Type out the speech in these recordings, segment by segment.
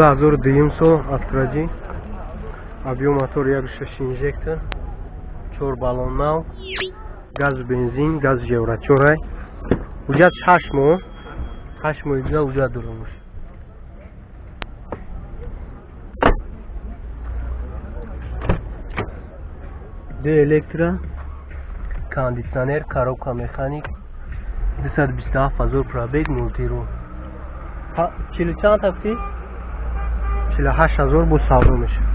2002 сол Астра G. Объем мотор 1.6 инжектор, 4 баллон нав, газ бензин, газ Евро 4. Ҳуҷҷат 6 моҳ, 8 моҳи дига ҳуҷҷат дорам. Д электро, кондитсионер, коробка механик, 227 ҳазор пробег, мултирул. Чилу чанд такси? 48 ҳазор бо савдо мешавад.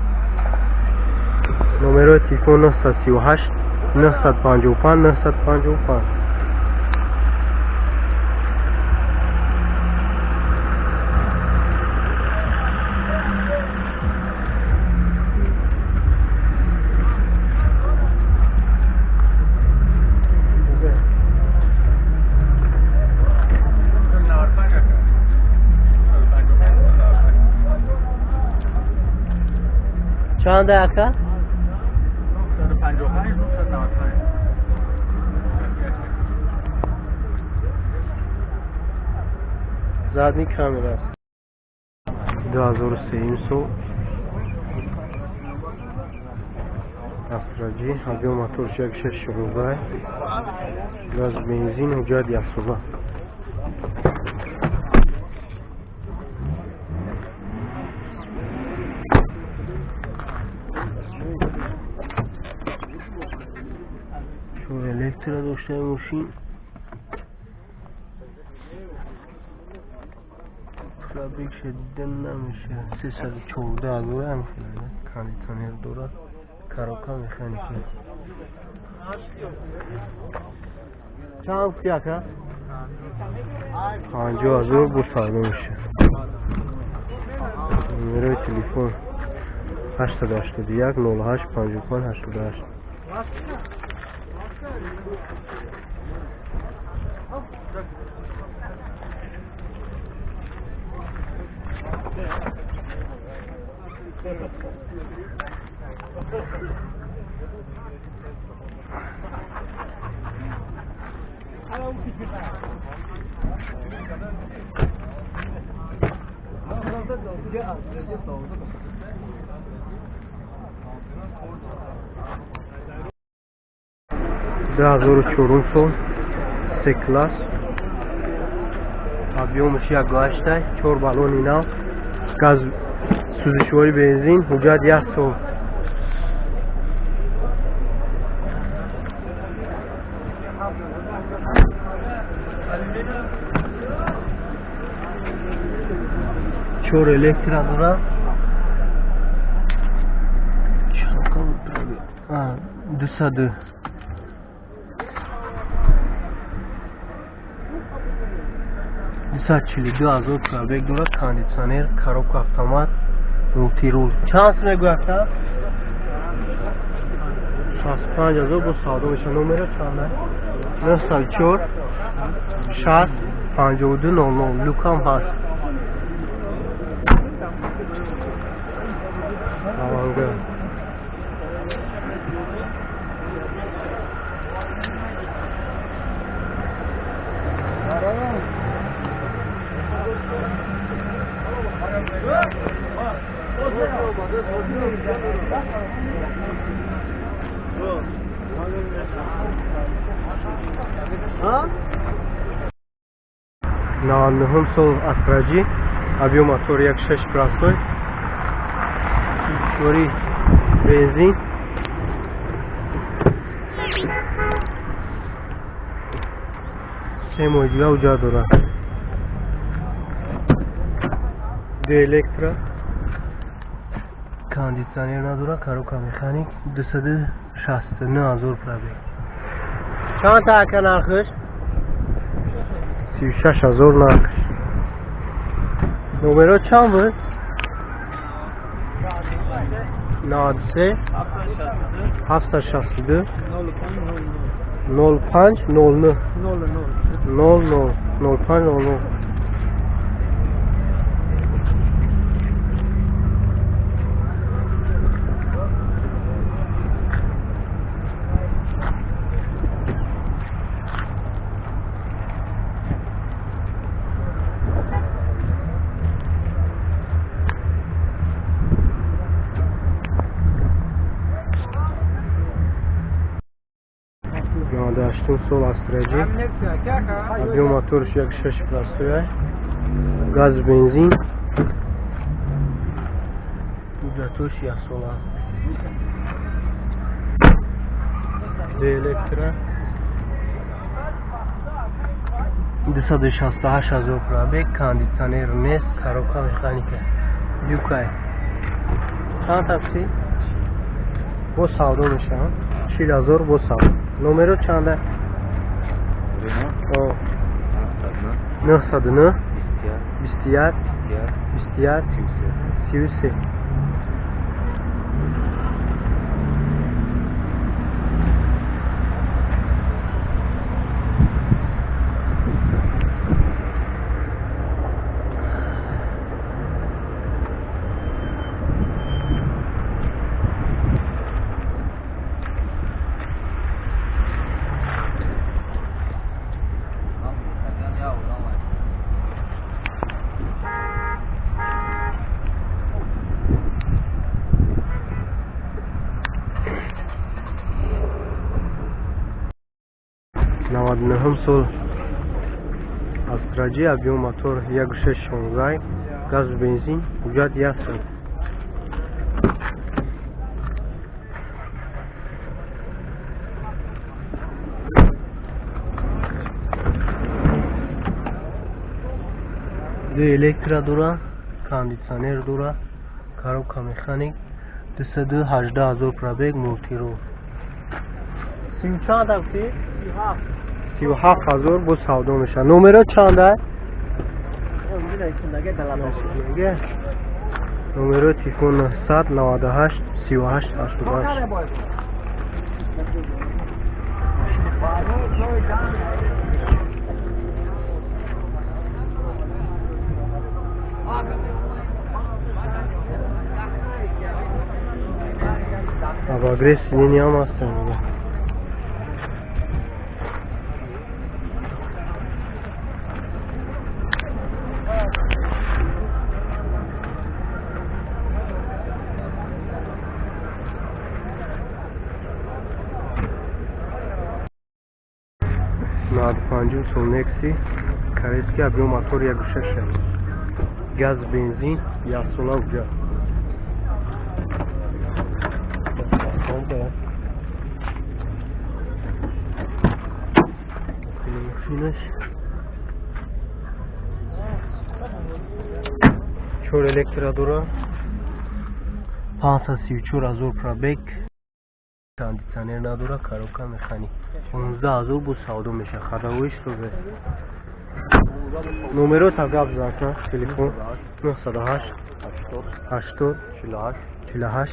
Номерои телефон 938 955 955. Чанд ака? 955 995. Задний камера аст. 2003 сол Астра G, объем мотор 1.6 16, газ бензин, ҳуҷҷат яксола. Электро доштаи мошин, пробег шуда намеша, 314 ҳазор ҳам хеле, кондитсионер дорад, коробка механики. Чанд гуфти ака? 50 ҳазор бо савдо меша. Номерои телефон 881 08 55 88. Ду ҳазору чорум сол С класс, объемаш 1.8, 4 баллони нав, газ сӯзишворӣ бензин, ҳуҷҷат як сол. Чор электро дорад. Дусаду 242 ҳазор пробег дорад, кондитсионер, коробка автомат, мултирул. Чанд мегӯяд? 65 ҳазор бо савдо мешавад. Номеро чанд? 904 60 52 00. Люкам ҳаст. Авангард. 99 сол Астра G, объем мотор 1.6 простой, сӯзишворӣ бензин, се моҳи дига ҳуҷҷат дорад. Д электро, кондитсионер надорад, коробка механик, 269 ҳазор пробег. Чанд та ака нархш? 36 ҳазор нархш. Номеро чанд буд? 93 762 05 09 00 05 00. 8 сол Астра G. Объем моторш 1.6 простой. Газ бензин. Ҳуҷҷатош 1 сола. Д электро. 268 ҳазор пробег, кондитсионер нест, коробка механика. Юкай. Чанд такси? Бо савдо мешавад. 40 ҳазор бо савдо. Номеро чанда? 909 21 21 33. 99 сол Астра G, объем мотор 1.6 16, газ бензин, ҳуҷҷат 1 сол. Ду электро дора, кондитсионер дора, коробка механик, 218 ҳазор пробег, мултирол. 34 такси? 37 ҳазор бо савдо мешавад. Номеро чанда? Номеро телефон 998 38 88. Обогрев сиденья ҳам ҳастанд. 95 сол Некси корейский, объем мотор 1.6, газ бензин, 1 сола ҳуҷҷат. Машинаш 4 электро дора, 534 ҳазор пробег, кондитсионер надора, коробка механик. 15 ҳазор бо савдо мешавад. Ходовой шуда. Номеро та гап зака, телефон 908 80 48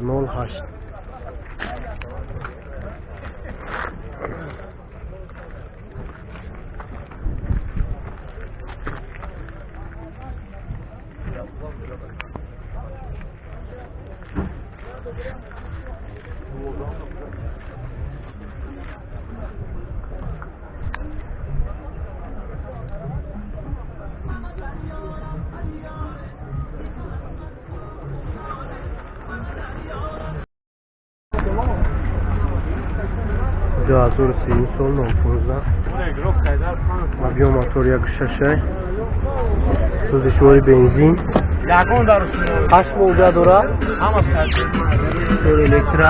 08. 2003 сол 015, объем мотор 1.6, сӯзишвори бензин, 8 моҳ дора, 4 электро.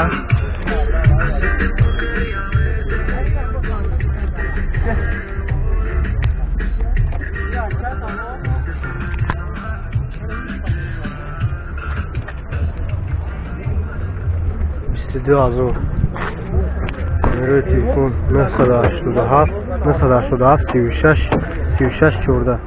22 ҳазор. Номерои телефон 987 987 36 36 14.